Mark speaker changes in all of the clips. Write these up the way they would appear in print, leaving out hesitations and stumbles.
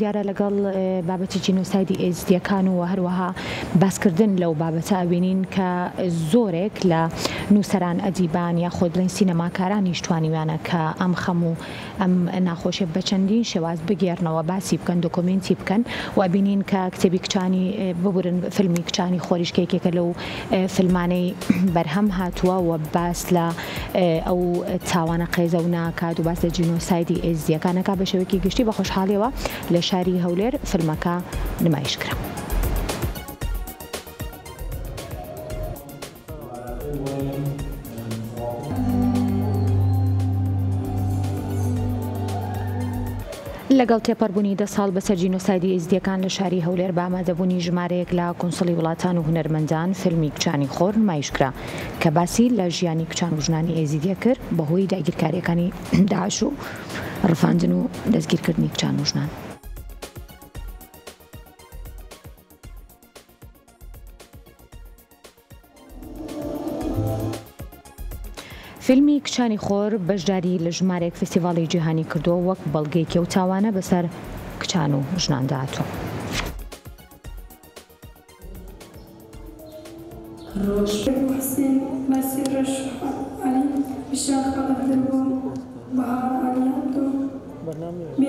Speaker 1: دیارە لەگەڵ بابەتی جینۆسایدی ئێزدییەکان و هەروەها باسکردن لەو بابەتە ئەبینین کە زۆرێک لە نووسەران، ئەدیبان یاخود بڵێین سینەماکارانیش توانیویانە کە ئەم خەم و ئەم ناخۆشیە بە چەندین شێواز بگێڕنەوە، باسی بکەن، دۆکۆمێنتی بکەن و ئەبینین کە کتێبی کچانی ببورن فیلمی کچانی خۆریش کە یەکێکە لەو فیلمانەی بەرهەم هاتووە و باس لە ئەو تاوانە قێزەونە ئەکات و باس لە جینۆسایدی ئێزدییەکان ئەکات بە شێوەیەکی گشتی بە خۆشحاڵیەوە لە شاری هەولێر فیلمەکە نمایش کرا. لەگەڵ تێپەڕبوونی دە ساڵ بەسەر جینۆسایدی ئێزدییەکان لە شاری هەولێر بە ئامادەبوونی ژمارەیەک لە کونسڵی وڵاتان و هونەرمەندان فیلمی کچانی خۆر نمایشکرا کە باسی لە ژیانی کچان و ژنانی ئێزیدیە کرد بەهۆی داگیرکارییەکانی داعش و ڕفاندن و دەستگیرکردنی کچان و ژنان. فیلمی کچانی خۆر بەشداری لە ژمارەیەک فیستیڤاڵی جیهانی کردووە وەک بەڵگەیەکی ئەو تاوانە بەسەر کچان و ژناندا هاتووە.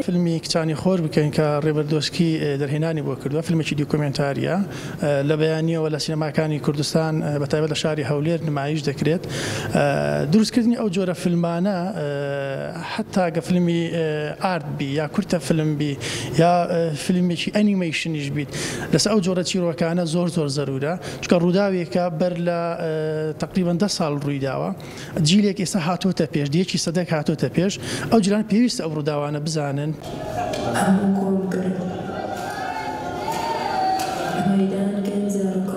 Speaker 2: فیلمی کچانی خۆر بکەین کە ڕێبەر دۆسکی دەرهێنانی بۆ کردووە، فیلمێکی دیکۆمێنتارییە، لە بەیانییەوە لە سینەماکانی کوردستان بە تایبەت لە شاری هەولێر نمایش دەکرێت. دروستکردنی ئەو جۆرە فیلمانە حەتا گە فیلمی ئارت بی یا کورتە فیلم بی یا فیلمێکی ئەنیمەیشنیش بیت لەسەر ئەو جۆرە چیرۆکانە زۆر زۆر زەرورە چونکە ڕووداوێکە بەر لە تەقریبەن دە ساڵ ڕوویداوە. جیلێک ئێستا هاتۆتە پێش، دیەکی سەدەک هاتۆتە پێش، ئەو جیلانە پێویستە ئەو ڕووداوانە بزانن.
Speaker 3: هەموو کۆمگرن مەیدان گەنج زارۆک.